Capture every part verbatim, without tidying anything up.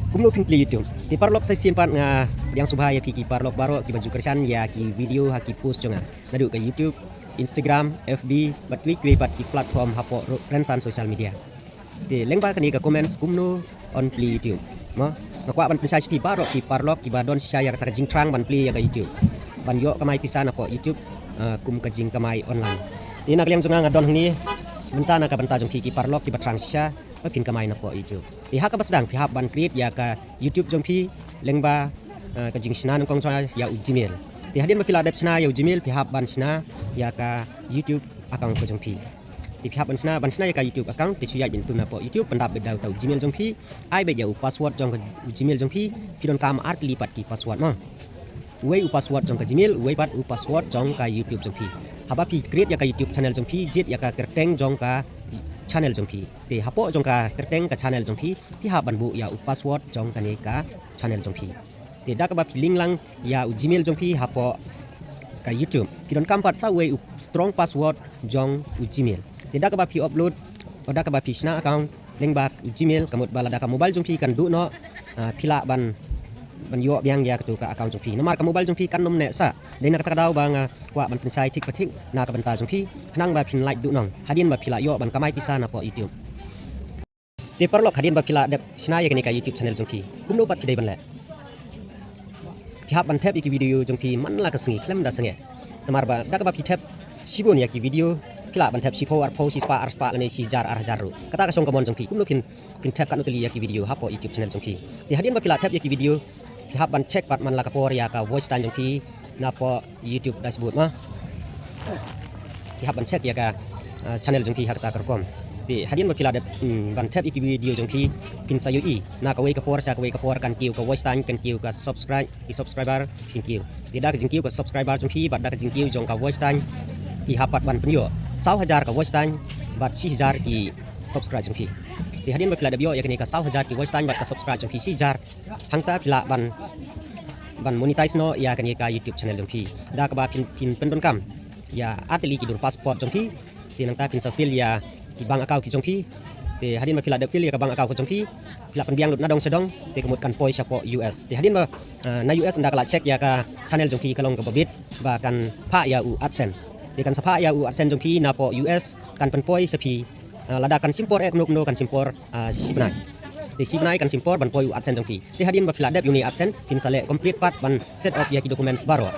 Kumno phin plie YouTube. Te paralok, sa shisien pat nga pdiang sngewbha ïa phi ki paralok baroh kiba ju kyrshan ïa ki video ha ki post jong nga. Naduh ka YouTube, Instagram, F B, bad kiwei kiwei pat ki platform hapoh ro-, rynsan social media. Te lyngba kane ka comments kumno yn plie YouTube. Mo, nga kwah ban pynshai sha phi baroh ki paralok kiba don shisha ïa kata ka jingthrang ban plie ïa ka YouTube, ban ïoh kamai pisa napoh YouTube, eh, kum ka jingkamai online. Te na ka liang jong nga, nga don hangne mynta na ka bynta jong phi ki paralok kiba thrang shisha ba phin kamai napoh YouTube. Te ha kaba sdang phi hap ban create ïa ka YouTube jong phi lyngba, eh, ka jingshna nyngkong jong nga ïa u Gmail. Te hadien ba phi la dep shna ïa u Gmail, phi hap ban shna ïa ka YouTube account ka jong phi. Te phi hap ban shna, ban shna ïa ka YouTube account, te shu ïaid beit tu napoh YouTube, pyndap beit da uta u Gmail jong phi, ai beit ïa u password jong ka u Gmail jong phi. Phi donkam ar tylli pat ki password mo. Uwei u password jong ka Gmail, uwei pat u password jong ka YouTube jong phi. Haba phi create ïa ka YouTube channel jong phi, jied ïa ka kyrteng jong ka channel jong phi. Te hapoh jong ka kyrteng ka channel jong phi, phi hap ban buh ïa u password jong kane ka channel jong phi. Te da kaba phi link lang ïa u Gmail jong phi hapoh ka YouTube, phi donkam pat sa uwei u strong password jong u Gmail. Te da kaba phi upload, o da kaba phi shna account lyngba u Gmail, ka mut ba lada ka mobile jong phi kan duh noh, ah, phi lah ban, ban ïoh biang ïa katu ka account jong phi. Namar ka mobile jong phi kan nym neh sah. Dei na kata ka daw ba nga kwah ban pynshai thik pa thik na ka bynta jong phi, khnang ba phin lait duhnong hadien ba phi la ïoh ban kamai pisa napoh YouTube. Te paralok, hadien ba phi la dep shna ïa kane ka YouTube channel jong phi, kumno pat phi dei ban leh? Phi hap ban thep ïa ki video jong phi man la ka sngi khlem da sangeh. Namar ba da kaba phi thep shibun ïa ki video, phi lah ban thep shiphew, arphew, shispah, arspah, lane shi hajar, ar hajar ruh. Kata ka shong ka mon jong phi kumno phin, phin thep katno tylli ïa ki video hapoh YouTube channel jong phi. Te hadien ba phi la thep ïa ki video, phi hap ban check pat man la ka por ïa ka watch time jong phi napoh YouTube dashboard mo. Phi hap ban check ïa ka, ah, channel jong phi ha kata ka rukom. Te hadien ba phi la dep, hmm, ban thep ïa ki video jong phi, phin sa ïohi na kawei ka por sha kawei ka por kan kiew ka watch time, kan kiew ka subscribe, ki subscriber, kan kiew. Te da ka jingkiew ka subscriber jong phi bad da ka jingkiew jong ka watch time, phi hap pat ban pynïoh saw hajar ka watch time bad shi hajar ki subscribe jong phi. Te hadien ba phi la dep ïoh ïa kane ka saw hajar ki watch time bad ka subscribe jong phi shi hajar, hangta phi lah ban, ban monetize noh ïa kane ka YouTube channel jong phi. Da kaba phin, phin pyndonkam ïa ar tylli ki dur passport jong phi. Te nangta phin sa fill ïa ki bank account ki jong phi. Te hadien ba phi la dep fill ïa ka bank account ka jong phi, phi lah pynbiang lut na dong sha dong, te ka mut kan poi shapoh U S. Te hadien ba, ah, na U S ynda ka la check ïa ka channel jong phi ka long kaba bit ba kan phah ïa u AdSense. Te kan sa phah ïa u AdSense jong phi napoh U S, kan pynpoi sha phi, ah, lada kan shim por eh kumno kumno kan shim por, ah, shi bnai. Te shi bnai kan shim por ban poi u AdSense jong phi. Te hadien ba phi la dep ïa une AdSense, phin sa leh complete pat ban set up ïa ki documents baroh.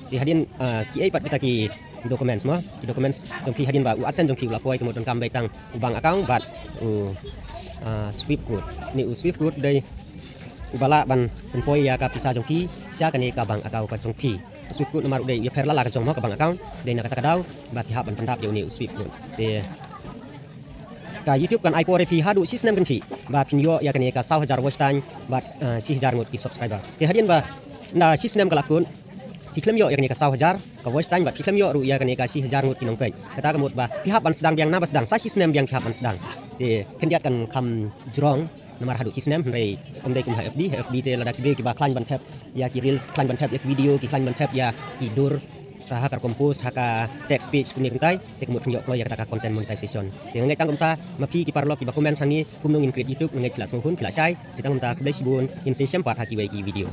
Te hadien, ah, kiei pat kita ki documents mo, ki documents jong phi hadien ba u AdSense jong phi u la poi, ka mut donkam beit tang u bank account bad u, ah, Swift Code. Une u Swift Code dei uba lah ban pynpoi ïa ka pisa jong phi sha kane ka bank account ka jong phi. Swift Code namar u dei u ïapher lala ka jong mo ka bank account, dei na kata ka daw ba phi hap ban pyndap ïa une u Swift Code. Te ka YouTube kan ai por ïa phi haduh shi snem kynthih ba phin ïoh ïa kane ka saw hajar watch time bad, eh, shi hajar ngut ki subscriber. Te hadien ba ynda shi snem ka la kut, phi khlem ïoh ïa kane ka saw hajar ka watch time bad phi khlem ïoh ruh ïa kane ka shi hajar ngut ki nongpeit, kata ka mut ba phi hap ban sdang biang na ba sdang, sa shi snem biang phi hap ban sdang. Te khyndiat kan kham jrong namar haduh shi snem, hynrei ym dei kum ha F B, ha F B te lada ki briew kiba khlaiñ ban thep ïa ki reels, khlaiñ ban thep ïa ki video, ki khlaiñ ban thep ïa ki dur, ka ha ka rukom post, ha ka text speech kumne kumtai, te ka mut phin ïoh kloi ïa kata ka content monetization. Te nga ngeit tang kumta, ma phi ki paralok kiba comment hangne kumno ngin create YouTube, nga ngeit phi la sngewhun, phi la shai. Te tang kumta, khublei shibun, ngin sa ïashem pat ha kiwei ki video.